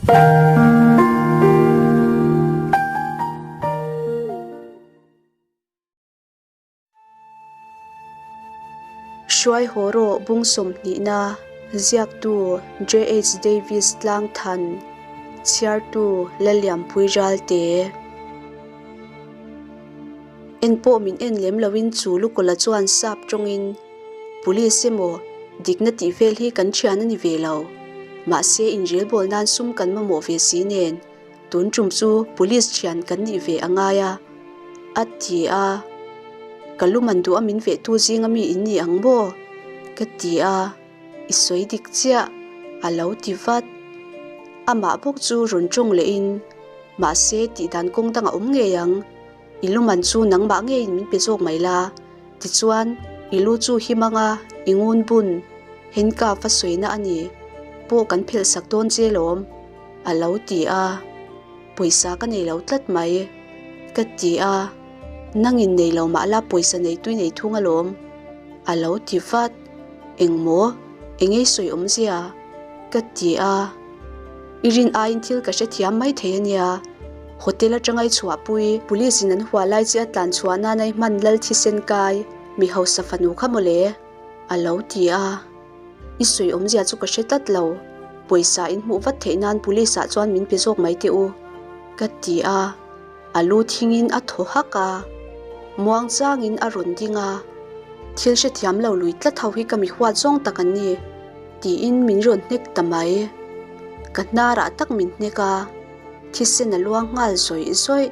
Hruai haw rawh bung sawmhnihna, ziaktu JH Davis Tlangthan, chhiartu Lalianpui Ralte. En pawh min en lem loin chu Lukola chuan sap tawngin, Police emaw, dikna tih vel hi kan thian a ni ve lo. Mahse inrelbawl nan sum kan mamawh ve si nen, tun tum chu police thian kan nih ve a ngai a, a ti a. Ka lu man duh a min vehtu zinga mi in ni ang maw? ka ti a. I sawi dik chiah, a lo ti vat. Amah bawk chu rawn tawng lehin, Mahse tihdan kawng dang a awm ngei ang. I lu man chu nangmah ngeiin min pe zawk mai la, tichuan i lu chu him anga i ngun bun, handcuff a sawina a ni, pawh kan phelh sak dawn che lawm, a lo ti a. Pawisa ka nei lo tlat mai, ka ti a. Nangin nei lo mah la pawisa nei tui nei thung alawm, a lo ti vat. Engmaw? Engei sawi awmzia? ka ti a. I rin aiin thil ka hrethiam mai thei a nia. Hotel atanga i chhuahpui, police in an hua lai che a tlan chhuah nana i hman lal thisen kai, mi hausa fanu kha mawle, a lo ti a. I sawi awmzia chu ka hre tlat lo. Pawisa in hmuh vat theih nan police ah chuan min pe zawk mai teh u, ka ti a. A lu thingin a thaw hak a, muang changin a rawn ding a. Thil hrethiam lo lui tlat ho hi ka mi huat zawng tak an ni, tiin min rawn hnek ta mai. Ka hnarah tak min hnek a, thisen a luang nghal zawih zawih.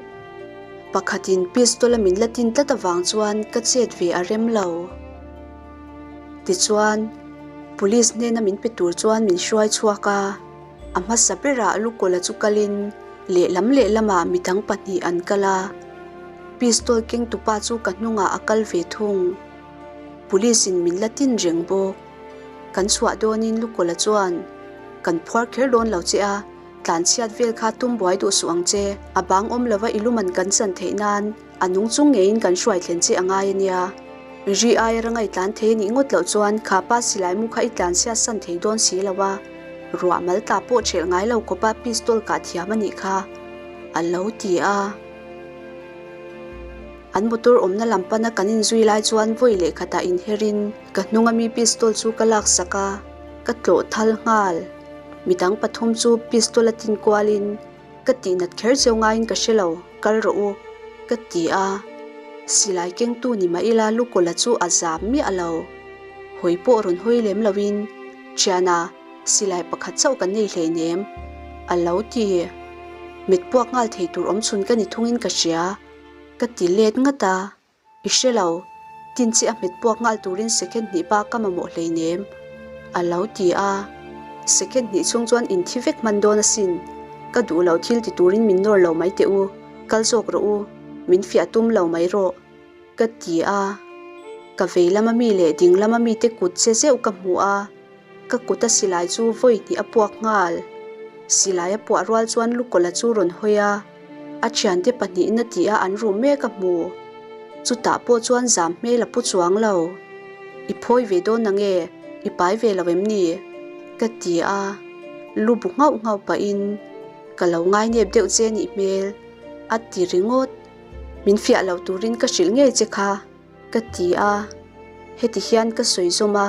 Pakhatin pistol a min la tin tlat avang chuan ka chet ve a rem lo. Tichuan, police hnena min pe tur chuan min hruai chhuak a. A hmasa berah Lukola chu kalin lehlam lehlamah midang pahnih an kal a, pistol kengtupa chu ka hnungah a kal ve thung. Police in min la tin reng bawk. Kan chhuah dawnin Lukola chuan, Kan phuar kher dawn lo che a, tlanchhiat vel kha tum buai duh suh ang che, a bang awm lova i luman kan chan theih nan a nung chung ngeiin kan hruai thlen che a ngai a nia. Ri aia ranga i tlan thei a nih ngawt loh chuan kha pa silai mu kha i tlanchhiat san thei dawn si lo a, ruah mal tla pawh ṭhelh ngai lo kawpa pistol kah thiam a nih kha, a lo ti a. An motor awmna lam pana kan inzui lai chuan vawi leh khatah inherin ka hnunga mi pistol chu ka laksak a, ka tlawh thal nghal. Midang pathum chu pistol a tin kualin Ka tihnat kher cheu ngaiin ka hre lo, kal rawh u, ka ti a. Silai kengtu ni mah ila Lukawla chu a zam miah lo. Hawi pawh rawn hawi lem loin, Thiana, silai pakhat chauh kan nei hleinem, a lo ti. Mit puak nghal thei tur awmchhun ka ni thungin ka hria, ka ti let ngat a. I hre lo, tin che a hmet puak nghal turin second hnih bak ka mamawh hleinem, a lo ti a. Second hnih chhung chuan in thi vek hman dawn asin, ka duh lo thil ti turin min nawr lo mai teh u, kal zawk rawh u, min fiah tum lo mai rawh, ka ti a. Ka vei lama mi leh ding lama mite kut che zeuh ka hmu a, ka kut a silai chu vawi hnih a puak nghal. Silai a puah rual chuan Lukawla chu rawn hawi a. A thiante pahnihin a ti a an ru mek a hmu. Chutah pawh chuan zam hmel a pu chuang lo. I phawi ve dawn nange, i pai ve lo em ni? Ka ti a, lu bu nghauh nghauh pahin, Ka lo ngainep deuh che nih hmel, a ti ringawt. Min fiah lo turin ka hrilh ngei che kha. Ka ti a, heti hian ka sawi zawm a,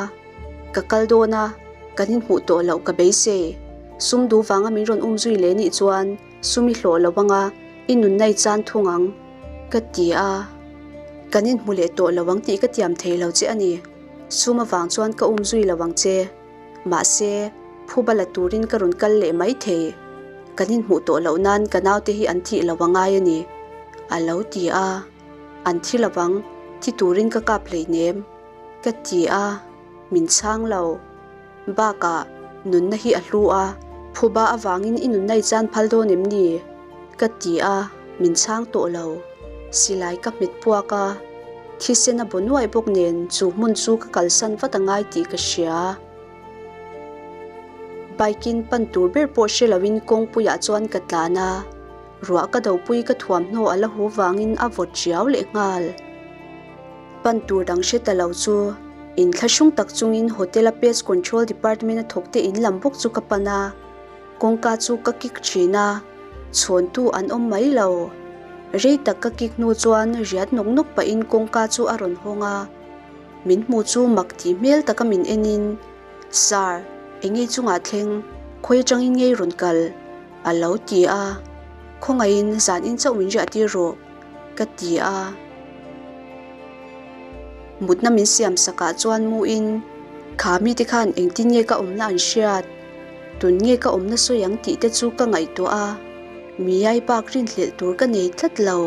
ka kal dawn a, kan inhmuh tawh loh ka beisei. Sum duh vanga min rawn um zui leh nih chuan sum i hlawh lo anga i nunna i chan thung ang, ka ti a. Kan inhmu leh tawh lo ang tih ka tiam thei lo che a ni. Sum avang chuan ka um zui lo ang che. Mahse, phuba la turin ka rawn kal leh mai thei. Kan inhmuh tawh loh nan ka naute hi an thih lo a ngai a ni, a lo ti a. An thi lovang, thi turin ka kap hleinem, ka ti a, min chhang lo. Bakah, nunna hi a hlu a, phuba avangin i nunna i chan phal dawn em ni? Ka ti a, min chhang tawh lo. Silai ka hmet puak a, thisen a baw nuaih bawk nen chu hmun chu ka kalsan vat a ngai tih ka hria. Bike in pan tur ber pawh hre loin kawngpuiah chuan ka tlan a. Ruah ka dopui ka thuamhnaw a la hu vangin a vawt riau leh nghal. Pan tur dang hre ta lo chu inthlahrung tak chungin hotel a pest control department a thawk te in lam bawk chu ka pan a. Kawngka chu ka kik thin a, chhawntu an awm mai lo. Rei tak ka kik hnu chuan riat nawk nawk pahin kawngka chu a rawn hawng a. Min hmu chu mak tih hmel taka min enin, Sir, eng nge chungah thleng, khawi atangin ngei rawn kal? a lo ti a. Khawngaihin zan in chauh min riah tir rawh, ka ti a. Mutna min siam sakah chuan muin, Kha mite khan engtin nge ka awmna an hriat? Tun nge ka awmna sawi ang tih te chu ka ngaihtuah a, miai bak rinhlelh tur ka nei tlat lo.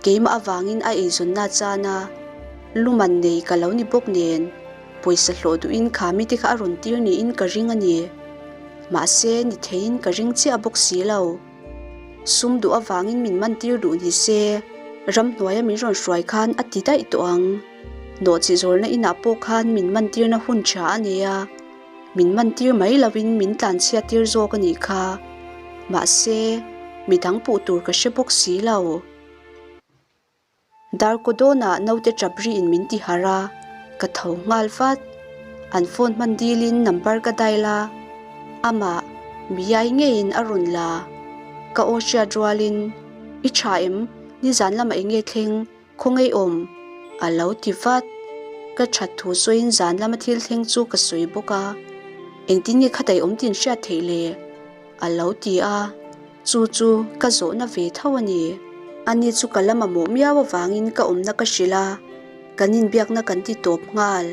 Keimah avangin a eizawnna chan a, luman nei ka lo ni bawk nen, pawisa hlawh duhin kha mite kha a rawn tir niin ka ring a ni. Mahse, ni theiin ka ring chiah bawk si lo. Sum duh avangin min man tir duh ni se, ramhnuaia min rawn hruai khan a ti daih tawh ang. Nawhchi zawrna inah pawh khan min man tirna hun tha a nei a. Min man tir mai lovin min tlanchhiat tir zawk a nih kha. Mahse, midang puh tur ka hre bawk si lo. Darkawdawnah naute tap riin min ti harh a, ka tho nghal vat. An phone hman dilin number ka dial a, amah Miyai ngeiin a rawn la. Ka aw hriat rualin, I tha em? Nizan lamah eng nge thleng? Khawngaihawm a lo ti vat. Ka that thu sawiin zan lama thil thleng chu ka sawi bawk a, engtin nge khatai awm tin hriat theih le? A lo ti a, chu chu ka zawhna ve tho a ni. Ani chu ka la mamawh miau avangin ka awmna ka hrilh a, kan inbiakna kan ti tawp nghal.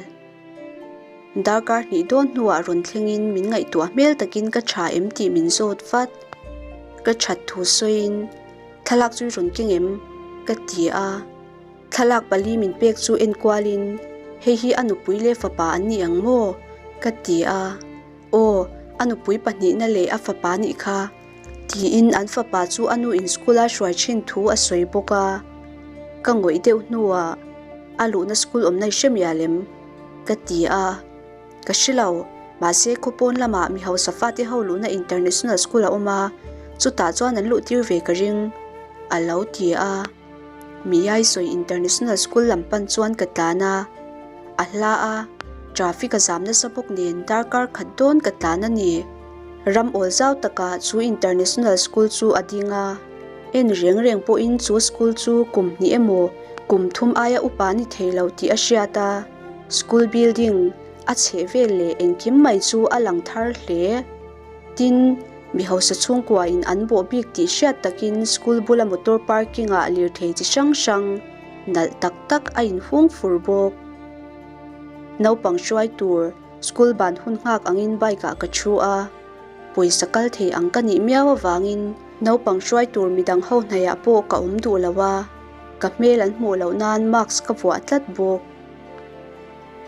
Darkar hnih dawn hnuah rawn thlengin min ngaihtuah hmel takin ka tha em tih min zawt vat. Ka that thu sawiin. Thlalak chu i rawn keng em? ka ti a. Thlalak pali min pek chu en kualin, Hei hi a nupui leh fapa an ni ang maw? ka ti a. Aw, a nupui pahnihna leh a fapa nih kha, tiin an fapa chu a nu in school a hruai thin thu a sawi bawk a. Ka ngawih deuh hnuah, A luhna school awmna i hre mial em? ka ti a. Ka hre lo, mahse khawpawn lamah mi hausa fate ho luhna international school a awm a, chutah chuan an luh tir ve ka ring, a lo ti a. Miyai sawi international school lam pan chuan ka tlan a, a hla a, traffic a zam nasa bawk nen darkar khat dawn ka tlan a ni. Ram awl zau takah chu international school chu a ding a, en reng reng pawhin chu school chu kum hnih emaw kum thum aia upa ni thei lo tih a hriat a. School building a chheh vel leh engkim mai chu a lang thar hle. Tin, mi hausa chhungkua in an bawh bik tih hriat takin school bula motor parking ah lirthei chi hrang hrang nalh tak tak a inhung fur bawk. Naupang hruai tur school ban hun nghak angin bike ah ka thu a, pawisa kal thei ang ka nih miau avangin naupang hruai tur midang ho hnaihah pawh ka awm duh lo a, ka hmel an hmuh loh nan mask ka vuah tlat bawk.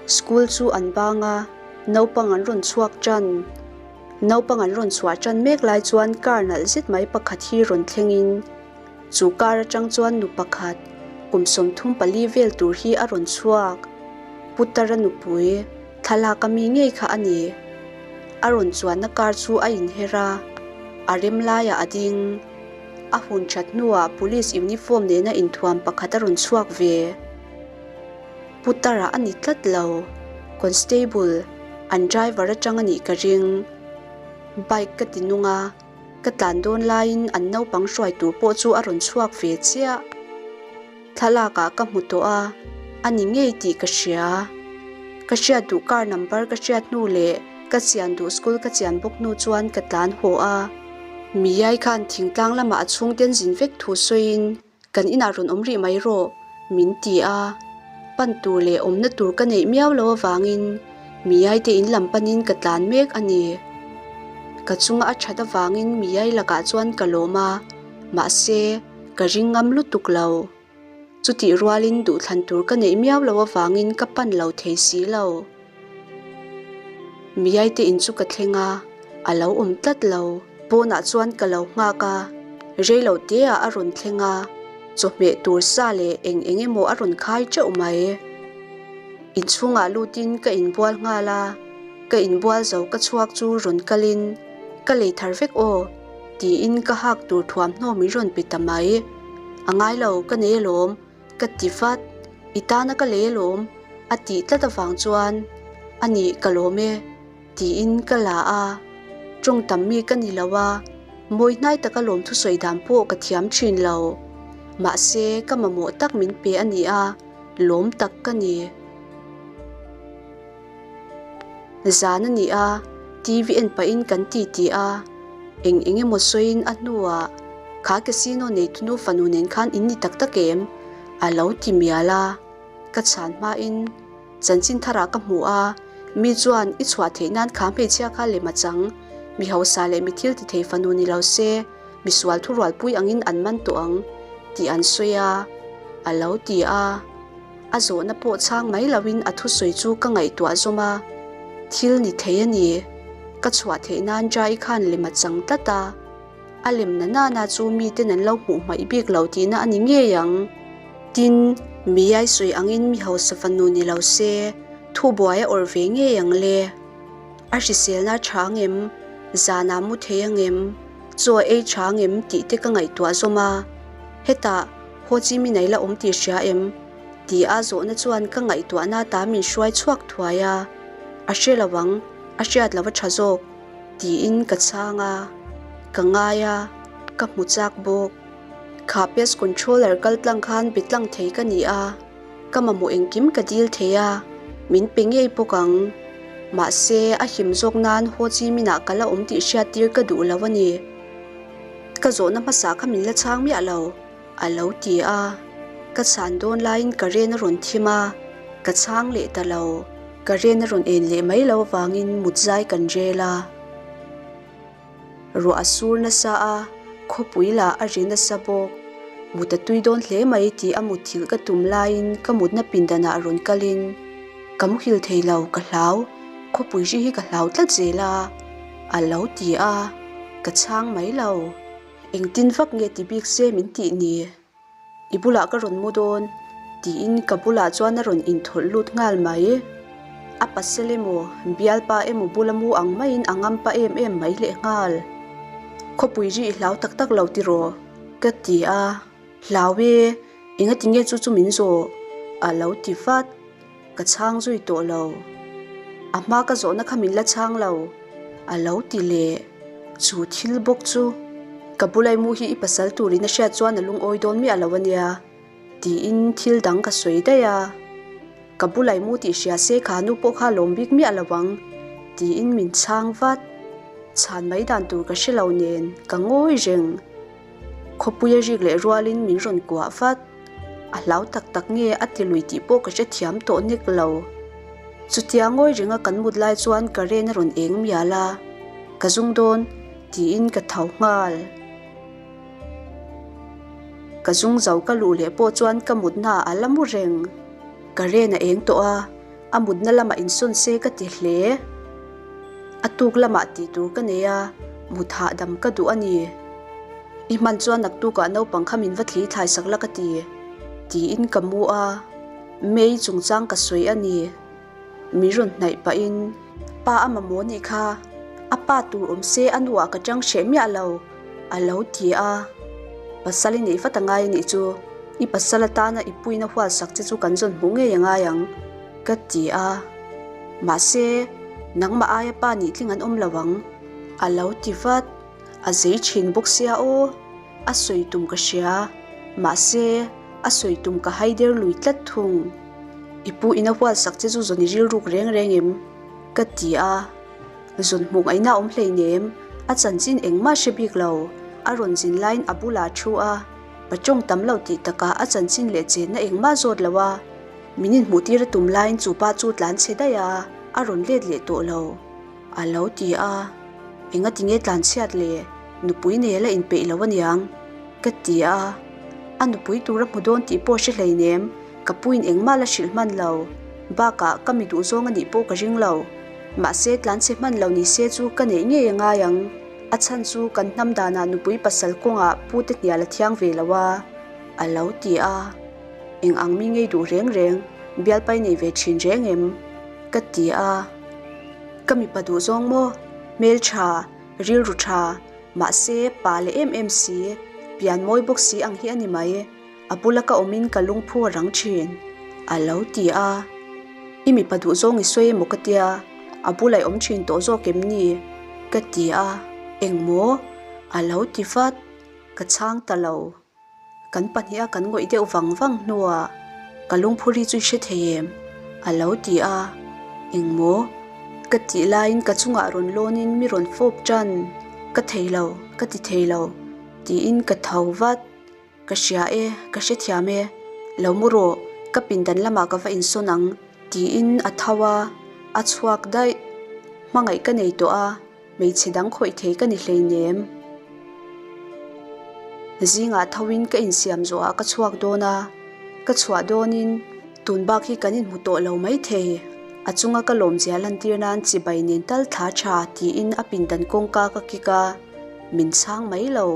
School chu an bang a, naupang an rawn chhuak tan. Naupang an rawn chhuah tan mek lai chuan car nalh zet mai pakhat hi rawn thleng in, chu car atang chuan nu pakhat, kum 34 vel tur hi a rawn chhuak. Putara nupui, thlalak ami ngei kha a ni. A rawn chuanna car chu a inher a, a rem laiah a ding. A hun that hnuah police uniform nena inthuam pakhat a rawn chhuak ve. Putara a ni tlat lo, constable, an driver atang a nih ka ring. Bike ka ti nung a, ka tlan dawn laiin an naupang hruai tur pawh chu a rawn chhuak ve chiah. Thlalak ah ka hmu tawh a, a ni ngei tih ka hria. Ka hriat duh car number ka hriat hnu leh ka chian duh school ka chian bawk hnu chuan ka tlan haw a. Miyai khan thingtlang lamah a chhungten zin vek thu sawiin Kan inah rawn awm rih mai rawh, min ti a. Pan tur leh awmna tur ka neih miau lo avangin Miaite in lam panin ka tlan mek a ni. Ka chunga a that avangin Miai lakah chuan ka lawm a, mahse, ka ring ngam lutuk lo. Chutih rualin duhthlan tur ka neih miau lo avangin ka pan lo thei si lo. Miaite in chu ka thleng a, a lo awm tlat lo. Pawnah chuan ka lo nghak a, rei lo teah a rawn thleng a, chawhmeh tur sa leh eng eng emaw a rawn khai teuh mai. Inchhungah lutin ka inbual nghal a, ka inbual zo ka chhuak chu rawn kalin, Ka lei thar vek aw, tiin ka hak tur thuamhnaw min rawn pe ta mai. A ngai lo, ka nei alawm. Ka ti vat, I tana ka lei alawm, a tih tlat avang chuan, A nih ka lawm e, tiin ka la a. Tawng tam mi ka ni lo a, mawi hnai taka lawmthu sawi dan pawh ka thiam thin lo. Mahse, ka mamawh tak min pe a ni a, lawm tak ka ni. Zan a ni a, TV en pahin kan ti ti a, eng eng emaw sawiin a hnuah, Kha casino neitunu fanu nen khan in ni tak tak em? a lo ti mial a, ka chhan hmain chanchin tharah ka hmu a, mi chuan i chhuah theih nan kha hmeichhia kha lem a chang, mi hausa leh mi thil ti thei fanu ni lo se, misual thurualpui angin an man tawh ang tih an sawi a, a lo ti a. A zawhna pawh chhang mai loin a thusawi chu ka ngaihtuah zawm a, thil ni thei a ni. Ka chhuah theih nan Jai khan lem a chang tlat a, a lem na nana chu miten an lo hmuh hmaih bik lo tihna a ni ngei ang. Tin, Miyai sawi angin mi hausa fanu ni lo se, thubuai a awrh ve ngei ang le. A hriselna a tha ang em? Zanah mu thei ang em? Chaw a ei tha ang em? tih te ka ngaihtuah zawm a. Hetah, Ho Chi Minh a ila awm tih hria em? Tih a zawhna chuan ka ngaihtuahna ta min hruai chhuak thuai a. A hre lo ang, a hriat lo a tha zawk, tiin ka chhang a. Ka ngai a, ka hmu chak bawk. Kha pest controller kal tlang khan be tlang thei ka ni a. Ka mamawh engkim ka dil thei a, min pe ngei bawk ang. Mahse, a him zawk nan Ho Chi Minh-ah ka la awm tih hriattir ka duh lo a ni. Ka zawhna hmasa kha min la chhang miah lo, a lo ti a. Ka chhan dawn laiin ka ren a rawn thim a, ka chhang leh ta lo. Ka ren a rawn en leh mai lo avangin mut zai kan rel a. Ruah a sur nasa a, khawpui lah a ri nasa bawk. Mut a tui dawn hle mai tih a mutthilh ka tum laiin ka mutna pindanah rawn kalin ka muhil thei lo, ka hlau, khawpui ri hi ka hlau tlat zel a, a lo ti a, ka chhang mai lo. Engtin vak nge ti bik se min tih ni? I bulah ka rawn mu dawn, tiin ka bulah chuan a rawn inthawlh lut nghal mai. A pasal emaw, bialpa emaw bula mu ang maiin a ngampa em em mai lehnghal. Khawpui ri i hlau tak tak lo tiraw? ka ti a. Hlau e, engati nge chu chu min zawh? a lo ti vat. Ka chhang zui tawh lo. A hma ka zawhna kha min la chhang lo, a lo ti leh. Chu thil bawk chu ka bulai mu hi i pasal turin a hriat chuan a lungawi dawn miah lo a nia, tiin thil dang ka sawi daih a. Ka bulai mu tih hria se kha nu pawh kha lawm bik miah lo ang, tiin min chhang vat. Chhan mai dan tur ka hre lo nen ka ngawi reng. Khawpuia rik leh rualin min rawn kuah vat. A hlau tak tak nge a ti lui tih pawh ka hrethiam tawh nek lo. Chutia ngawi ringa kan mut lai chuan ka ren a rawn eng mial a, Ka zung dawn tiin ka tho nghal. Ka zung zo ka luh leh pawh chuan ka mutna a la mu reng. Ka ren a eng tawh a, a mutna lamah insawn se ka ti hle. A tuk lamah tih tur ka nei a, mut hahdam ka duh a ni. I hman chuan naktukah naupang kha min va thli thlai sak la ka ti, tiin ka mu a, May chungchang ka sawi a ni. Min rawn hnaih pahin, Pa a mamawh nih kha, a pa tur awm se a nuah ka chang hreh miah lo, a lo ti a. Pasal i neih vat a ngai a nih chu, i pasal atana i puina hual sak che chu kan zawn hmuh ngei a ngai ang, ka ti a. Mahse, nangmah aia pa nih tling an awm lo ang, a lo ti vat. A zei thin bawk sia aw, a sawi tum ka hria, mahse, a sawi tum ka hai der lui tlat thung. I pu ina hual sak che chu zawn i rilruk reng reng em? ka ti a. Zawn hmuh ngaihna awm hleinem, a chanchin engmah hre bik lo, a rawn zin laiin a bulah a thu a, pachawng tam lo tih takah a chanchin leh chenna engmah zawt lo a, min inhmuhtir a tum laiin chu pa chu tlan chhe daih a, a rawn let leh tawh lo. A lo ti a, Engati nge tlanchhiat le, nupui nei a la inpeih lo aniang, ka ti a. A nupui tur a hmu dawn tih pawh hre hleinem, ka puin engmah la hrilh hman lo. Bakah ka mi duhzawng a nih pawh ka ring lo. Mahse tlanchhe hman lo ni se chu ka neih ngei a ngai ang. A chhan chu kan hnam danah nupui pasal kawngah pute hnial a thiang ve lo a, a lo ti a. Eng ang mi ngei duh reng reng, bialpai nei ve thin reng em? Ka ti a. Ka mipa duh zawng maw? Hmel tha, rilru tha, mahse pa leh em em si, pian mawi bawk si ang hi a ni mai. A bula ka awmin ka lungphu a rang thin, a lo ti a. I mipa duh zawng i sawi emaw ka tia, a bula i awm thin tawh zawk em ni? Ka ti a, Engmaw? A lo ti vat. Ka chhang ta lo. Kan pahniha kan ngawih deuh vang vang hnuah ka lungphuri chu i hre thei em? A lo ti a, Engmaw? Ka tih laiin ka chungah rawn lawnin mi rawn fawp tan. Ka thei lo, ka ti thei lo, tiin ka tho vat. Ka hria e, ka hrethiam e, lo mu rawh, ka pindan lamah ka va insawn ang, tiin a tho a, a chhuak daih. Hmangaih ka nei tawh a, hmeichhe dang khawih thei ka ni hleinem. Zingah thoin ka insiam zawhah ka chhuak dawn a, ka chhuah dawnin tun bak hi kan inhmu tawh lo maithei. A chunga ka lawmzia lantir nan chibai nen tal thla tha tiin a pindan kawngka ka kik a. Min chhang mai lo.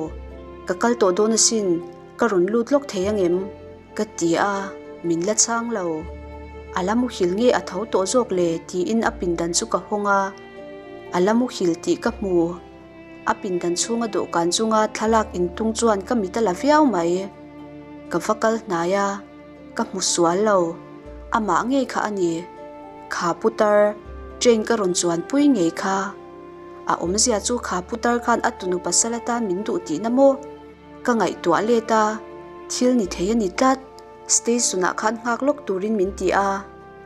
Ka kal tawh dawn asin, ka rawn lut lawk thei angem? Ka ti a, min la chhang lo. A la muhil nge a tho tawh zawk le tiin a pindan chu ka hawng a. A la muhil tih ka hmu. A pindan chhunga dawhkan chunga thlalak intung chuan ka mit a la viau mai. Ka va kal hnai a, ka hmu sual lo. Amah ngei kha a ni. Kha putar, train ka rawn chuanpui ngei kha. A awmzia chu kha putar khan a tunu pasal atan min duh tihna maw? Ka ngaihtuah let a, thil ni thei a ni tlat. Station ah khan nghak lawk turin min ti a,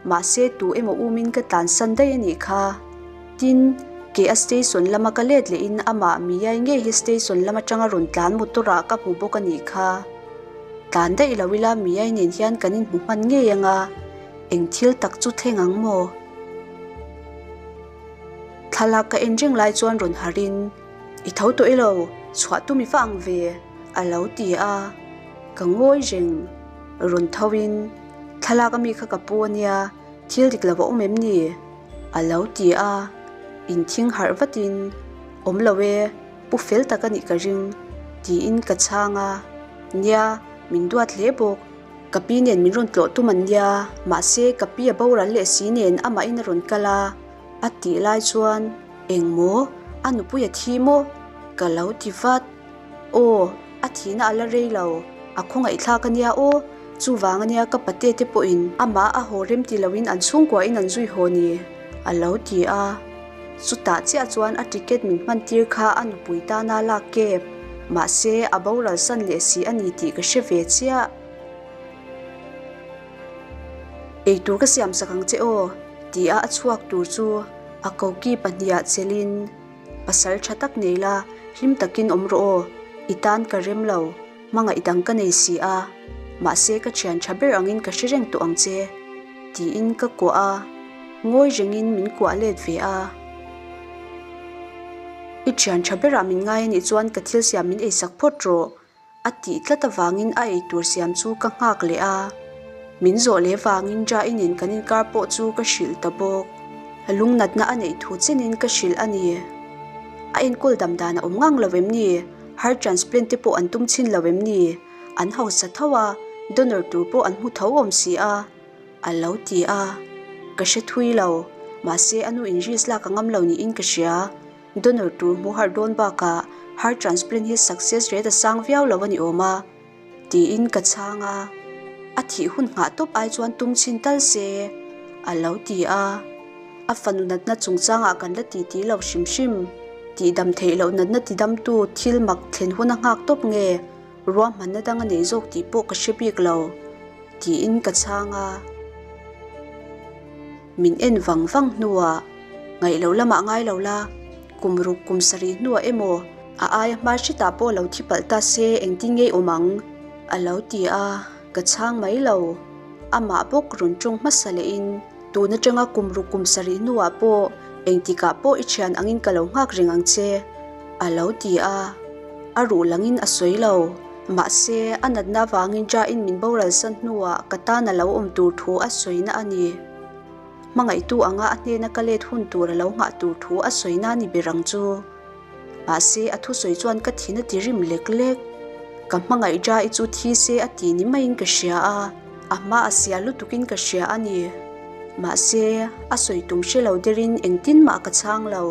mahse tu emaw umin ka tlansan daih a nih kha. Tin, ke a station lama ka let lehin amah Miyai ngei hi station lam atanga rawn tlan motor ah ka hmu bawk a nih kha. Tlan daih lo ila Miyai nen hian kan inhmu hman ngei anga, eng thil tak chu thleng ang maw? Thlalak ka en reng lai chuan rawn harhin, I tho tawh ilo, chhuah tum i va ang ve, a lo ti a. Ka ngawi reng. Rawn thoin, Thlalak ami kha ka pu ania, thil dik lo a awm em ni? a lo ti a. Inthing harh vatin, Awm lo e, pu fel tak a nih ka ring, tiin ka chhang a. Nia, min duat hle bawk. Ka pi nen min rawn tlawh tum an nia, mahse ka pi a boral leh si nen amahin a rawn kal a, a tih lai chuan Eng maw? A nupui a thi maw? Ka lo ti vat. Aw, a thihna a la rei lo, a khawngaihthlak a nia aw, chuvang a nia ka pate te pawhin amah a haw rem ti loin an chhungkuahin an zui haw ni, a lo ti a. Chutah chiah chuan a ticket min hman tir kha a nupui tana lak kep, mahse a boral san leh si a ni tih ka hre ve chiah. Eitur ka siam sak ang che aw, tia a chhuak tur chu a koki pahniha chelin pasal tha tak nei la, hlim takin awm rawh aw, i tan ka rem lo, hmangaih dang ka nei si a, mahse ka thian tha ber angin ka hre reng tawh ang che. Tiin ka kuah a, ngawi rengin min kuah let ve a. I thian tha berah min ngai anih chuan ka thil siam min eisak phawt rawh, a tih tlat avangin a eitur siam chu ka nghak leh a. Min zawh leh vangin Jai nen kan inkar pawh chu ka hrilh ta bawk. Lungnatna a neih thu chenin ka hrilh a ni. A enkawl dam dan a awm ngang lo em ni? Heart transplant te pawh an tum chhin lo em ni? An hausa tho a, donor tur pawh an hmu tho awm si a, a lo ti a. Ka hre thui lo, mahse a nu in risk lak a ngam lo niin ka hria. Donor tur hmu harh dawn bakah heart transplant hi success rate a sang viau lo a ni awm a, tiin ka chhang a. A thih hun nghah tawp ai chuan tum chhin tal se, a lo ti a. A fanu natna chungchangah kan la ti ti lo hrim hrim. Tihdam theih loh natna tidamtu thil mak thlen hun a nghak tawp nge? Ruahmanna dang a nei zawk tih pawh ka hre bik lo, tiin ka chhang a. Min en vang vang hnuah, Ngaih loh lamah ngai lo la, kum ruk kum sarih hnuah emaw a aia hma hretah pawh lo thi palh ta se engtin ngei awm ang? a lo ti a, ka chhang mai lo. Amah bawk rawn tawng hmasa lehin, Tun atanga kum ruk kum sarih hnuah pawh engtikah pawh i thian angin ka lo nghak reng ang che, a lo ti a. A ruh langin a sawi lo. Mahse, a natna avangin Jain min boral san hnuah ka tan a lo awm tur thu a sawina a ni. Hmangaihtu anga a hnena ka let hun tur a lo nghah tur thu a sawina a ni ber ang chu. Mahse, a thusawi chuan ka thin a ti rim lek lek. Ka hmangaih Jai chu thi se a ti ni maiin ka hria a, a hma a sial lutukin ka hria a ni. Mahse, a sawi tum hre lo derin engtin mah ka chhang lo.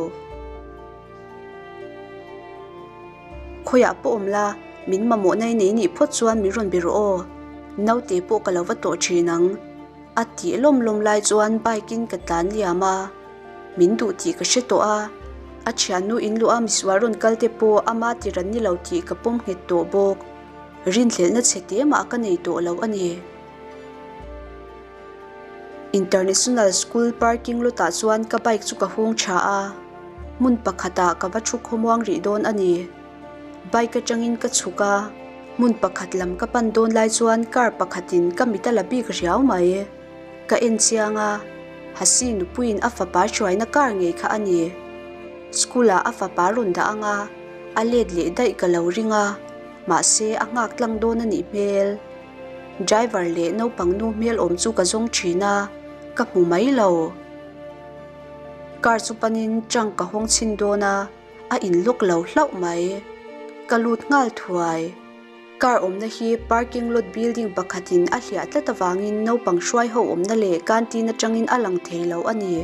Khawiah pawh awm la, min mamawhna i nei nih phawt chuan min rawn be rawh aw. Naute pawh ka lo va tawh thin ang. A tih lawm lawm lai chuan bike in ka tlan liam a, min duh tih ka hre tawh a. A thiannu in luh a misual rawn kal te pawh ama tir an ni lo tih ka pawm nghet tawh bawk. Rinhlelhna chhe te mah ka nei tawh lo a ni. International School parking lot ah chuan ka bike chu ka hung tha a, hmun pakhatah ka va thu khawmuang rih dawn a ni. Bike atangin ka chhuk a, hmun pakhat lam ka pan dawn lai chuan car pakhatin ka mit a la bik riau mai. Ka en chiang a, Hasi nupuiin a fapa hruaina car ngei kha a ni. School ah a fapa rawn dah ang a, a let leh daih ka lo ring a, mahse a nghak tlang dawn a nih hmel. Driver leh naupang nu hmel awm chu ka zawng thin a, ka hmu mai lo. Car chu panin trunk ka hawng chhin dawn a, a in lock lo hlauh mai. Ka lut nghal thuai. Car awmna hi parking lot building pakhatin a hliah tlat avangin naupang hruai ho awmna leh canteen atangin a lang thei lo a ni.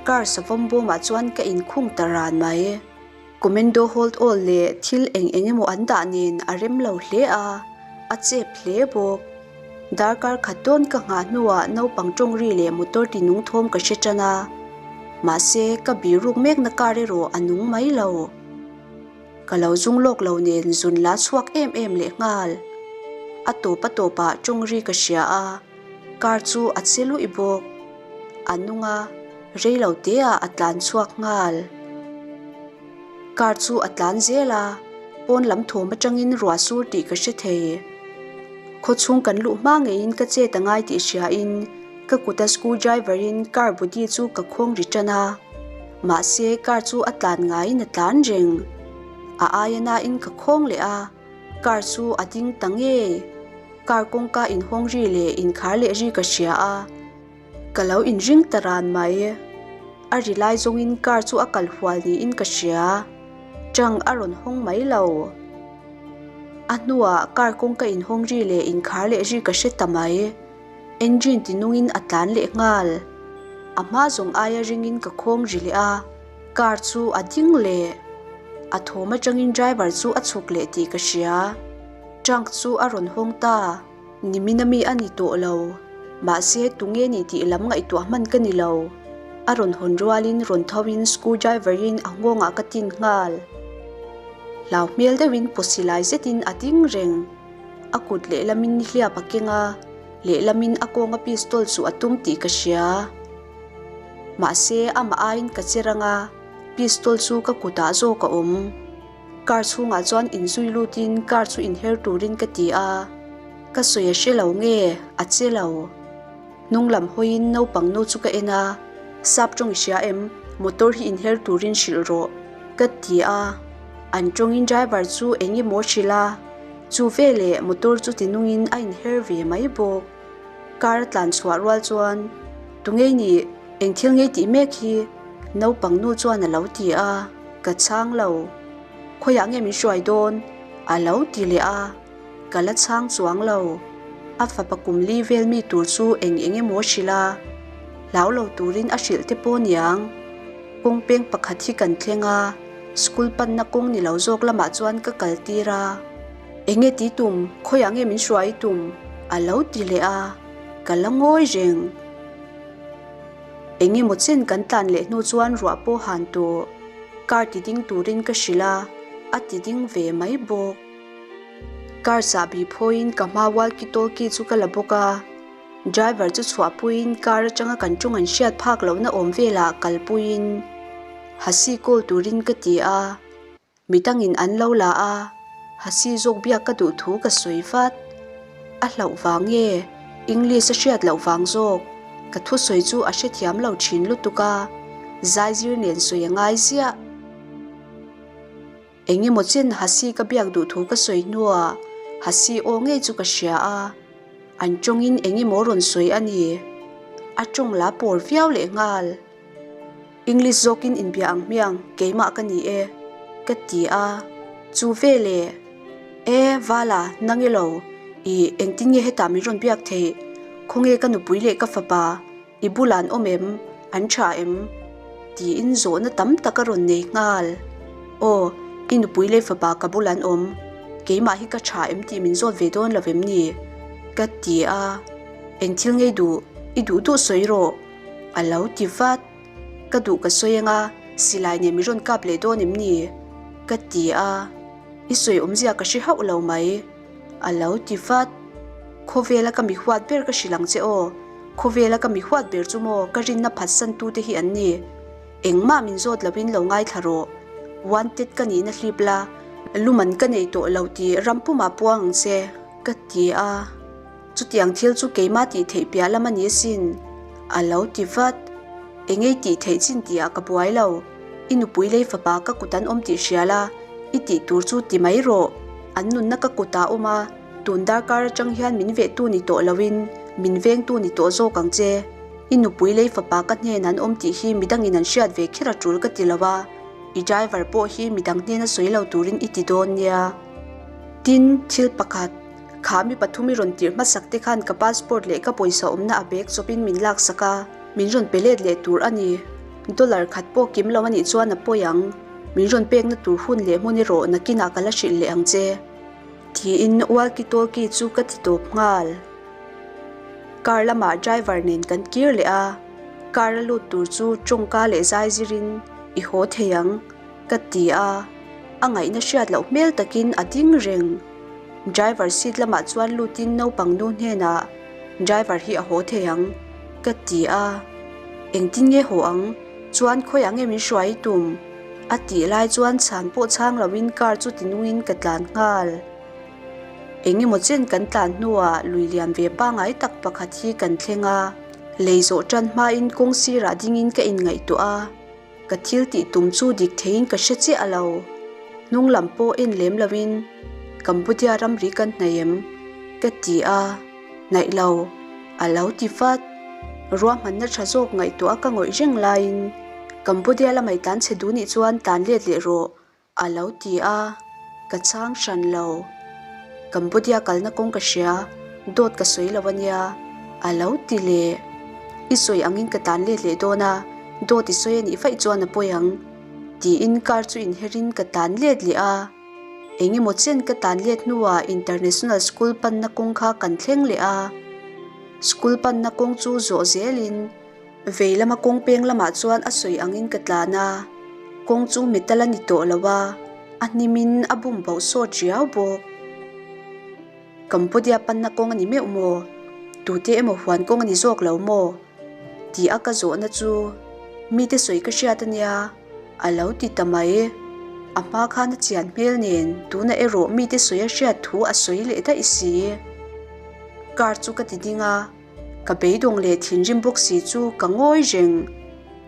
Car savawm bawmah chuan ka inkhung ta ran mai. Commando hold all leh thil eng eng emaw an dah nen a rem lo hle a, a chep hle bawk. Darkar khat dawn ka nghah hnuah naupang tawng ri leh motor ti nung thawm ka hre tan a, mahse ka biruk mekna car erawh a nung mai lo. Ka lo zung lawk lo nen zun la chhuak em em leh nghal. A tawp a tawpah tawng ri ka hria a, car chu a che luih bawk. A nung a, rei lo teah a tlan chhuak nghal. Car chu a tlan zel a, pawn lam thawm atangin ruah sur tih ka hre thei. Khawchhung kan luh hma ngeiin ka chet a ngai tih hriain ka kuta screw driver in car body chu ka khawng ri tan a. Mahse car chu a tlan ngaiin a tlan reng. A aia nain ka khawng leh a, car chu a ding ta ngei. Car kawngka inhawng ri leh inkhar leh ri ka hria a. Ka lo inring ta ran mai. A ri lai zawngin car chu a kal hual niin ka hria. Trunk a rawn hawng mai lo. A hnuah car kawngka inhawng ri leh inkhar leh ri ka hre ta mai. Engine ti nungin a tlan leh nghal. A hma zawng aia ringin ka khawng ri leh a, car chu a ding leh. A thawm atangin driver chu a chhuk leh tih ka hria. Trunk chu a rawn hawng ta. Nimina mi a ni tawh lo. Mahse, tunge ni tih lam ngaihtuah hman ka ni lo. A rawn hawn rualin rawn thoin screw driver-in a nghawngah ka tin nghal. Hlau hmel deuhin pawsi lai zetin a ding reng. A kut lehlamin hliap a keng a, lehlamin a kawnga pistol chu a tum tih ka hria. Mahse, amah aiin ka che rang a, pistol chu ka kutah zawk a awm. Car chhungah chuan inzui lutin car chu inher turin ka ti a, ka sawi a hre lo nge a che lo. Hnung lam hawiin naupang nu chu ka en a, Sap tawng i hria em? Motor hi inher turin hrilh rawh ka ti a, an tawngin driver chu eng emaw hrilh a, chu veleh motor chu tinungin a inher ve mai bawk. Car a tlan chhuah rual chuan, Tunge nih? Eng thil ngei tih mek hi? Naupang nu chuan a lo ti a, ka chhang lo. Khawiah nge min hruai dawn? A lo ti leh a, ka la chhang chuang lo. A fapa kum li vel mi tur chu eng eng emaw hrilh a, hlau lo turin a hrilh te pawh niang. Kawng peng pakhat hi kan thleng a, school panna kawng ni lo zawk lamah chuan ka kal tir a. Enge ti tum? Khawiah nge min hruai tum? A lo ti leh a, ka la ngawi reng. Eng emaw chen kan tlan leh hnu chuan ruah pawh han tawh. Car ti ding turin ka hrilh a, a ti ding ve mai bawk. Car chahbi phawiin ka hma walkie talkie chu ka la bawk a, driver chu chhuahpuiin car atanga kan ṭawng an hriat phak lohna awm velah kalpuiin Hasi call turin ka ti a. Midangin an lo la a, Hasi zawk biak ka duh thu ka sawi vat. A hlauh vang nge, English a hriat loh vang zawk, ka thusawi chu a hrethiam lo thin lutuk a, zaizir nen sawi a ngai ziah. Eng emaw chen Hasi ka biak duh thu ka sawi hnuah Hasi aw ngei chu ka hria a, an tawngin eng emaw rawn sawi a ni. A tawng la pawr viau lehnghal. English zawkin inbia ang hmiang keimah ka ni e, ka ti a. Chu veleh, E, Vala, nang ilo, i engtin nge hetah min rawn biak theih? Khawnge ka nupui leh ka fapa, i bulah an awm em? An tha em? Tiin zawhna tam tak a rawn nei nghal. Aw, i nupui leh fapa ka bulah an awm, keimah hi ka tha em tih min zawt ve dawn lo em ni? Ka ti a. Eng thil ngei duh, i duh duh sawi rawh. A lo ti vat. Ka duh ka sawi anga. Silai nen mi rawn kap leh dawn em ni? Ka ti a, I sawi awmzia ka hre hauh lo mai. A lo ti vat. Khawvela ka mi huat ber ka hrilh ang che aw. Khawvela ka mi huat ber chu maw ka rinna phatsan tute hi an ni. Engmah min zawt loin lo ngaithla rawh. Wanted ka nihna hlip la, luman ka nei tawh lo tih ram pumah puang ang che, ka ti a. Chutiang thil chu keimah tih theih piah lam a ni asin, a lo ti vat. Engei tih theih chin tihah ka buai lo. I nupui lei fapa ka kut an awm tih hria la, i tih tur chu ti mai rawh. An nunna ka kutah a awm a, tun darkar atang hian min vehtu ni tawh loin min vengtu ni tawh zawk ang che. I nupui lei fapa ka hnen an awm tih hi midangin an hriat ve kher a tul ka ti lo a, i driver pawh hi midang hnena sawi lo turin i ti dawn nia. Tin, thil pakhat, kha mi pathum i rawn tirh hmasak te khan ka passport leh ka pawisa awmna a bag chawpin min laksak a, min rawn pe let leh tur a ni. Dollar khat pawh kim lo a nih chuan a pawi ang. Min rawn pekna tur hun leh hmun erawh nakinah ka la hrilh leh ang che. Tiin walkie talkie chu ka ti tawp nghal. Car lamah driver nen kan kir leh a, car a lut tur chu tawngka leh zai zirin i haw thei ang ka ti a, a ngaihna hriat loh hmel takin a ding reng. Driver seat lamah chuan lutin naupang nu hnenah driver hi a haw thei ang ka ti a, engtin nge haw ang chuan khawiah nge min hruai i tum a tih lai chuan chhan pawh chhang loin car chu tinungin ka tlan nghal. Eng emaw chen kan tlan hnuah lui lian ve pangngai tak pakhat hi kan thleng a, lei zawh tan hmain kawng sirah dingin ka inngaihtuah a, ka thil tih tum chu dik theiin ka hre chiah lo. Hnung lam pawh en lem loin Cambodia ramri kan hnaih em? ka ti a, hnaih lo, a lo ti vat. Ruahmanna tha zawk ngaihtuah a ka ngawih reng laiin Cambodia lamah i tlan chhe duh nih chuan tlan let leh rawh, A lo ti a, ka chhang hran lo. Cambodia kalna kawng ka hria, dawt ka sawi lo a nia, a lo ti leh. I sawi angin ka tlan let leh dawn a, dawt i sawi a nih vaih chuan a pawi ang, tiin car chu inherin ka tlan let leh a. Eng emaw chen ka tlan let hnuah International School panna kawng kha kan thleng leh a. School panna kawng chu zawh zelin Vei lama kawng peng lamah chuan a sawi angin ka tlan a, kawng chu metal a ni tawh lo a, a hnimin a bum bauh sawt riau bawk. Cambodia panna kawng a ni meuh maw? Tute emaw huan kawng a ni zawk lo maw? Tih a ka zawhna chu mite sawi ka hriat a nia, a lo ti ta mai. A hma khan a chian hmel nen tuna erawh mite sawi a hriat thu a sawi leh daih si. Car chu ka ti ding a. Ka beidawng leh thinrim bawk si chu ka ngawi reng.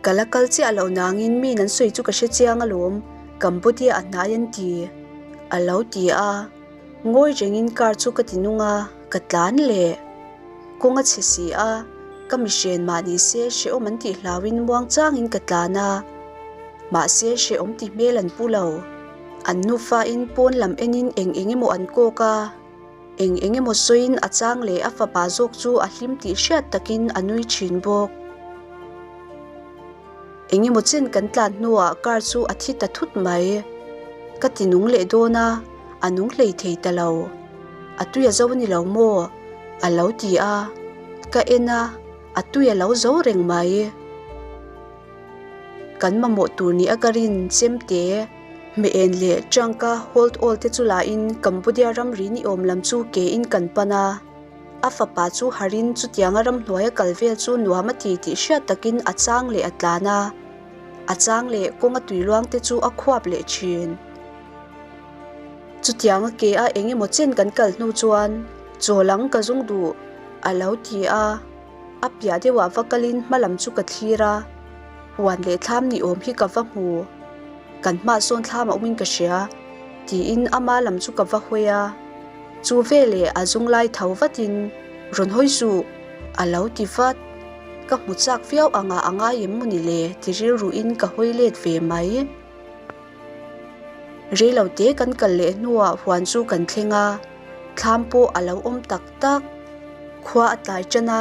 Ka la kal chiah loh nangin mi nan sawi chu ka hre chiang alawm, Cambodia a hnai an ti. A lo ti a. Ngawi rengin car chu ka ti nung a, ka tlan leh. Kawng a chhe si a, ka mihren mah ni se hrehawm an tih hlauin muang changin ka tlan a. Mahse hrehawm ti hmel an pu lo. An nufain pawn lam enin eng eng emaw an kawk a. Eng eng emaw sawiin a chang leh a fapa zawk chu a hlim tih hriat takin a nui thin bawk. Eng emaw chen kan tlan hnuah car chu a thi ta thut mai. Ka ti nung leh dawn a, a nung hlei thei ta lo. A tui a zo a ni lo maw? A lo ti a. Ka en a, a tui a lo zo reng mai. Kan mamawh tur nia ka rin chemte, hmehen leh trunk-a hold all te chu lahin Cambodia ramri ni awm lam chu kein kan pan a. A fapa chu harin chutianga ramhnuaia kal vel chu nuam a ti tih hriat takin a chang leh a tlan a, a chang leh kawnga tuiluang te chu a khuap leh thin. Chutianga ke a eng emaw chen kan kal hnu chuan chaw lang ka zung duh a lo ti a. A piah deuhah va kalin hma lam chu ka thlir a, huan leh thlam ni awm hi ka va hmu. Kan hmah sawn thlam a awmin ka hria, tiin ama lam chu ka va hawi a. Chu veleh a zung lai tho vatin, Rawn hawi suh, a lo ti vat. Ka hmu chak viau angah a ngai em maw ni le ti rilruin ka hawi let ve mai. Reilo te kan kal leh hnuah huan chu kan thleng a, thlam pawh a lo awm tak tak. Khua a tlai tan a,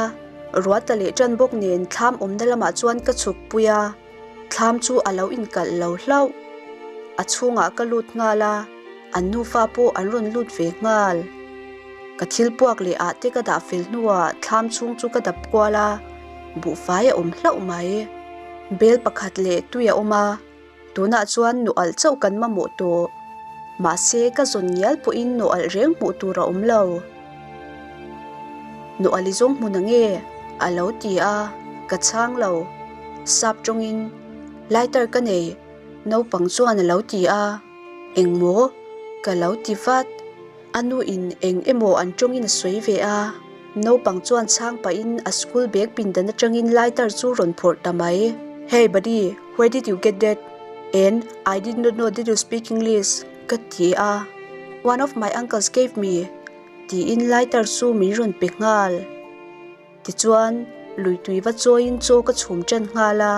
ruah tla leh tan bawk nen thlam awmna lamah chuan ka chhuk pui a, thlam chu a lo inkalh lo hlauh. A chhungah ka lut nghal a, an nufa pawh an rawn lut ve nghal. Ka thil puak leh ah te ka dah fel hnuah thlam chhung chu ka dap kual a, buhfai a awm hlauh mai. Bel pakhat leh tui a awm a. Tunah chuan nu alh chauh kan mamawh tawh. Mahse, ka zawn ngial pawhin nu alh reng hmuh tur a awm lo. Nu alh i zawng hmun ange? A lo ti a, ka chhang lo. Sap tawngin, Lighter ka nei, naupang chuan a lo ti a. Engmaw? Ka lo ti vat. A nu in eng emaw an tawngin a sawi ve a, naupang chuan chhang pahin a school bag pindan atangin lighter chu rawn phawrh ta mai. Hey buddy, where did you get that? And I did not know that you speak English ka ti a, One of my uncles gave me tiin lighter chu min rawn pe nghal. Tichuan, lui tui va chawiin chaw ka chhum tan nghal a.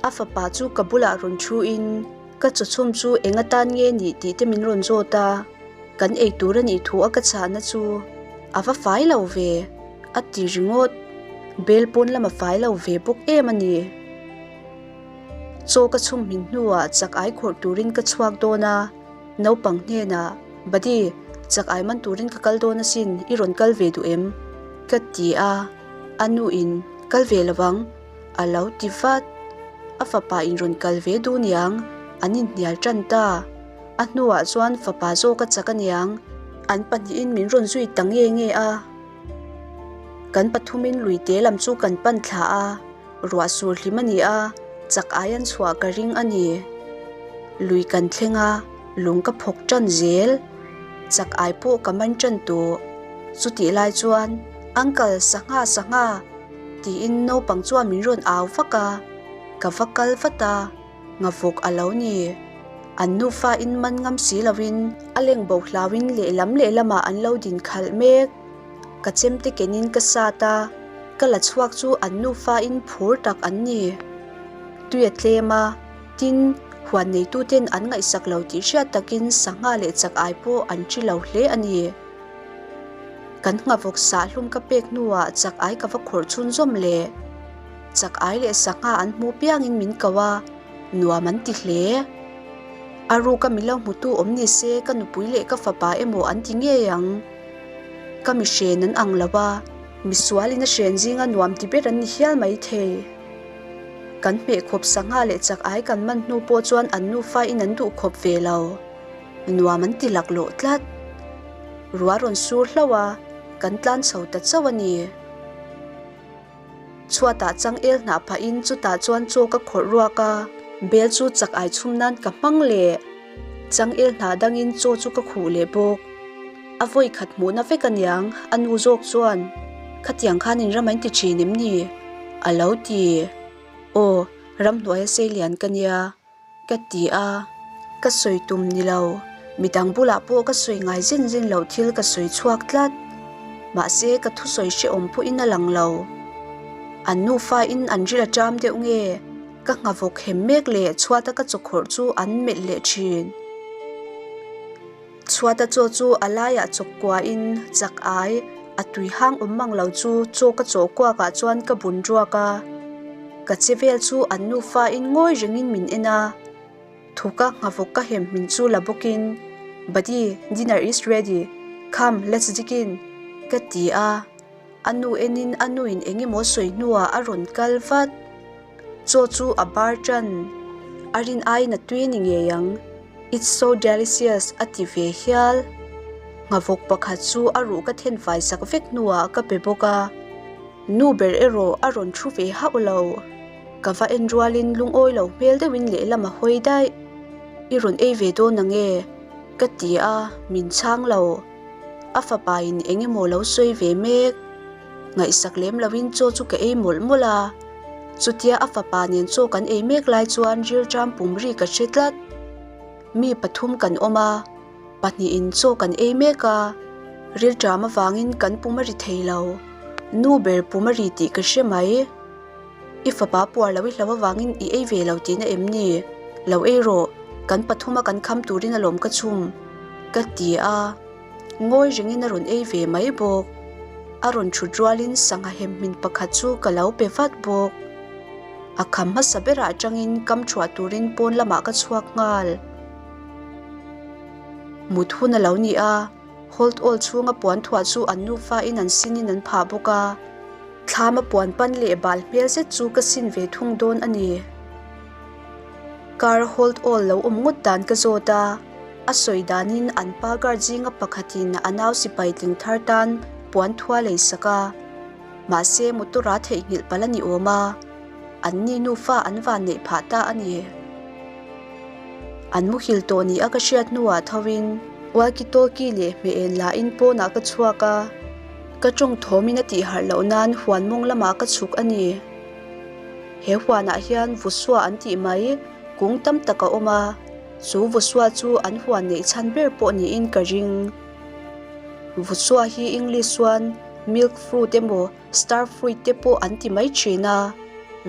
A fapa chu ka bulah rawn thu in ka chawchhum chu eng atan nge nih tih te min rawn zawt a, kan ei tur a nih thu a ka chhahna chu a va fai lo ve a ti ringawt, bel pawn lam a fai lo ve bawk em a ni. Chaw ka chhum hmin hnuah chak ai khawrh turin ka chhuak dawn a, naupang hnenah Buddy, chak ai man turin ka kal dawn asin, i rawn kal ve duh em? ka ti a, a nu in kal ve lo ang. A lo ti vat. A fapa in rawn kal ve duh niang, an inhnial tan ta. A hnuah chuan fapa zawk a chak aniang, an pahnihin min rawn zui ta nge nge a. Kan pathumin luite lam chu kan pan thla a, ruah sur hlim a ni a, chak ai an chhuah ka ring a ni. Lui kan thleng a, lung ka phawk tan zel. Chak ai pawh ka man tan tawh. Chutih lai chuan, Uncle, sangha, sangha! Tiin naupang chuan min rawn au vak a, ka va kal vat a, ngavawk a lo ni. An nufa in man ngam si lovin a leng bo hlauin lehlam lehlamah an lo din khalh mek. Ka chemte kenin ka sat a, ka la chhuak chu an nufa in phur tak an ni. Tui a tlem a, tin, huan neituten an ngaihsak lo tih hriat takin sangha leh chak ai pawh an ṭi lo hle a ni. Kan nghavawk sahlum ka pek hnuah chak ai ka va khawrh chhunzawm le. Chak ai leh sangha an hmu piangin min ko a, nuam an ti hle. A ruka min lo hmutu awm ni se ka nupui leh ka fapa emaw an ti ngei ang. Ka mi hren an ang lo a, misualin a hren zinga nuam ti ber an ni hial maithei. Kan hmeh khawp sangha leh chak ai kan man hnu pawh chuan an nufa in an duh khawp ve lo. Nuam an ti laklawh tlat. Ruah rawn sur hlauh a, kan tlan chho ta chauh a ni. Chhuatah changel hnah phahin chutah chuan chaw ka khawrh ruak a, bel chu chak ai chhum nan ka hmang leh. Changel hnah dangin chaw chu ka khuh leh bawk. A vawi khat hmuhna vek aniang, a nu zawk chuan, Khatiang khan in ram an ti thin em ni? a lo ti. Aw, ramhnuaia seilian ka nia. Ka ti a, ka sawi tum ni lo, midang bulah pawh ka sawi ngai zin zin loh thil ka sawi chhuak tlat. Mahse ka thusawi hrehawm pawhin a lang lo. An nufa in an ril a ṭam deuh nge, ka nghavawk hem mek leh chhuata ka chawkhawrh chu an melh leh ṭhin. Chhuata chaw chu a laiah chawk kuahin chak ai, a tui hang awm mang lo chu chaw ka chawh kuakah chuan ka bun ruak a. Ka che vel chu an nufain ngawi rengin min en a. Thuka nghavawk ka hem hmin chu la bawkin, Buddy, dinner is ready, come let's dig in, ka ti a. A nu enin a nuin eng emaw sawi hnuah a rawn kal vat. Chaw chu a bar tan. A rin aiin a tui ni ngei ang. It's so delicious a ti ve hial. Nghavawk pakhat chu a ruh ka then fai sak vek hnuah ka pe bawk a. Nu ber erawh a rawn thu ve hauh lo. Ka va en rualin lungawi lo hmel deuhin lehlam a hawi daih. I rawn ei ve dawn ang e? Ka ti a, min chhang lo. A fapa in eng emaw lo sawi ve mek. Ngaihsak lem loin chaw chu ka ei mawlh mawlh a. Chutia a fapa nen chaw kan ei mek lai chuan rilṭam pum ri ka hre tlat. Mi pathum kan awm a, pahnihin chaw kan ei mek a, rilṭam avangin kan pum a ri thei lo. Nu ber pum a ri tih ka hre mai. I fapa puar lo i hlo avangin i ei ve lo tihna em ni? Lo ei rawh, kan pathuma kan kham turin alawm ka chhum, ka ti a. Ngawi rengin a rawn ei ve mai bawk. A rawn thut rualin sangha hem hmin pakhat chu ka lo pe vat bawk. A kham hmasa berah atangin kam thuah turin pawn lamah ka chhuak nghal. Mut hun a lo ni a, hold all chhunga puan thuah chu an nufa in an sinin an phah bawk a. Thlama puan pan leh bal hmel zet chu ka sin ve thung dawn a ni. Car hold all lo awm ngawt dan ka zawt a, a sawi danin an pa guard zinga pakhatin a nau sipai tling thar tan puan thua lei sak a. Mahse motor a theihnghilh palh a ni awm a, an ni nufa an van neih phah ta a ni. An muhil tawh ni a ka hriat hnuah tho in walkie talkie leh hmeh en lahin pawnah ka chhuak a, ka tawng thawmin a tih harh loh nan huan mawng lamah ka chhuk a ni. He huanah hian vusua an tih mai kung tam tak a awm a, chu vusua chu an huan neih chhan ber pawh niin ka ring. Vusua hi English chuan milk fruit emaw star fruit te pawh an ti mai thin a,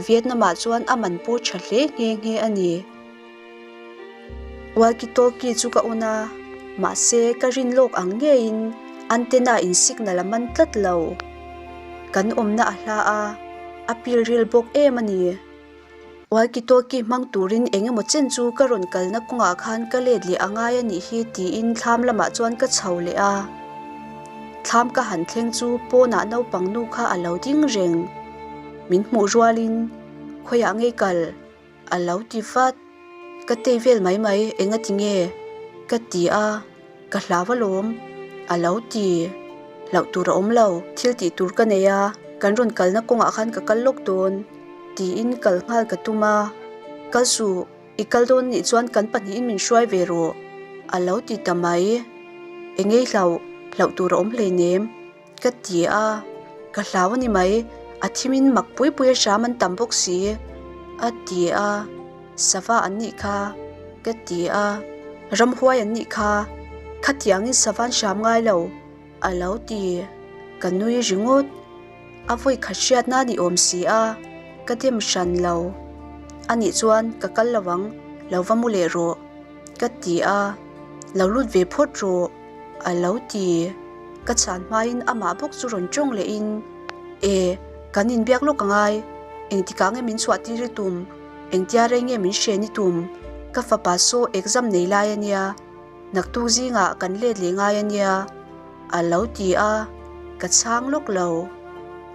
Vietnam ah chuan a man pawh tha hle nghe nghe a ni. Walkie talkie chu ka on a, mahse ka rin lawk ang ngeiin antenna in signal a man tlat lo. Kan awmna a hla a, a pil ril bawk em a ni. Walkie talkie hmang turin eng emaw chen chu ka rawn kalna kawngah khan ka let leh a ngai a nih hi tiin thlam lamah chuan ka chho leh a. Thlam ka han thleng chu pawnah naupang nu kha a lo ding reng. Min hmuh rualin khawiah ngei kal a lo ti vat. Ka tei vel mai mai eng a ti nge? Ka ti a, ka hlau alawm a lo ti. Hlauh tur a awm lo, thil tih tur ka nei a, kan rawn kalna kawngah khan ka kal lawk dawn tiin kal nghal ka tum a. Kal suh, i kal dawn nih chuan kan pahnihin min hruai ve rawh a lo ti ta mai. Engei hlauh, hlauh tur a awm hleinem. Ka ti a, ka hlau a ni mai, a thimin mak pui pui a hram an tam bawk si, a ti a, sava an nih kha, ka ti a, ramhuai an nih kha, khatiangin sava an hram ngai lo, a lo ti, ka nui ringawt, a vawi khat hriatna a ni awm si a, ka dem hran lo, a nih chuan ka kal lo ang, lo va mu leh rawh, ka ti a, lo lut ve phawt rawh. A lo ti. Ka chhan hmain amah bawk chu rawn tawng lehin, E, kan inbiak lawk a ngai. Engtikah nge min chhuah tir i tum? Engtia rei nge min hren i tum? Ka fapa saw exam nei lai a nia. Naktuk zingah kan let leh ngai a nia. A lo ti a, ka chhang lawk lo.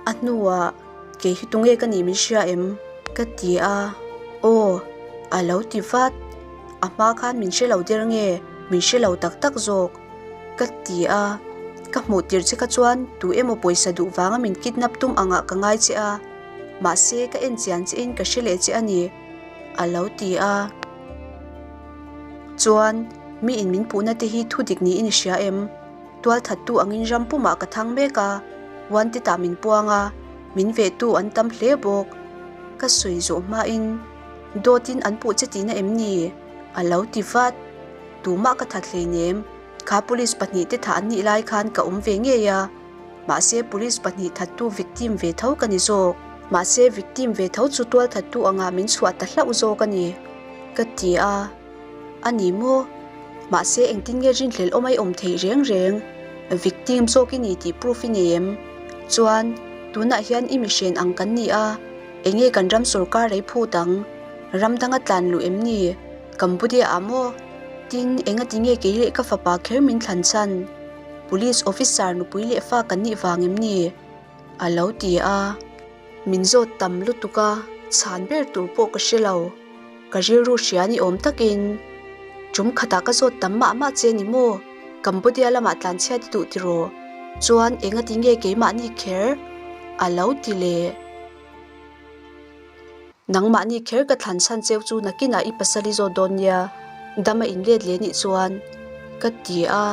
A hnuah, Kei hi tunge ka nih min hria em? Ka ti a, Aw, a lo ti vat. A hma khan min hre lo der nge min hre lo tak tak zawk? Ka ti a, ka hmuh tir che kha chuan tu emaw pawisa duh vanga min kidnap tum angah ka ngai che a, mahse ka en chian che in ka hre leh che a ni, a lo ti a. Chuan mi in min puhna te hi thu dik niin i hria em? Tualthattu angin ram pumah ka thang mek a, wanted ah min puang a, min vehtu an tam hle bawk. Ka sawi zawh hmain. Dawtin an puh che tihna em ni? A lo ti vat. Tumah ka that hleinem. Kha police pahnihte thah an nih lai khan ka awm ve ngei a. Mahse police pahnih thattu victim ve tho ka ni zawk. Mahse victim ve tho chu tual thattu angah min chhuah ta hlauh zawk a ni. Ka ti a. A ni maw? Mahse engtin nge rinhlelh awm a i awm theih reng reng? Victim zawk i ni tih proof i nei em? Chuan, tunah hian i mihren ang kan ni a. Enge kan ram sorkar ei phut ang? Ram danga tlan luh em ni? Cambodia ah maw? Tin, enga ti nge kei leh ka fapa kher min thlan chhan? Police officer nupui leh fa kan nih vang em ni? A lo ti a. Min zawt tam lutuk a, chhan ber tur pawh ka hre lo. Ka rilru hria ni awm takin, Tum khatah ka zawt tam mah mah che ni maw? Cambodia lamah tlanchhiat i duh tiraw? Chuan enga ti nge keimahni kher? A lo ti leh. Nangmahni kher ka thlan chhan cheu chu nakinah i pasal i zawt dawn nia, dam a inlet leh nih chuan ka ti a,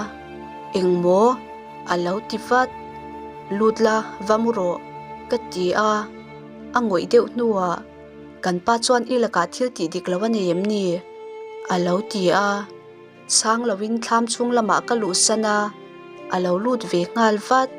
Engmaw? A lo ti vat. Lut la, va mu rawh, ka ti a, a ngawih deuh hnuah kan pa chuan i lakah thil tih dik lo a nei em ni? A lo ti a, chhang loin thlam chhung lamah ka luhsan a, a lo lut ve nghal vat.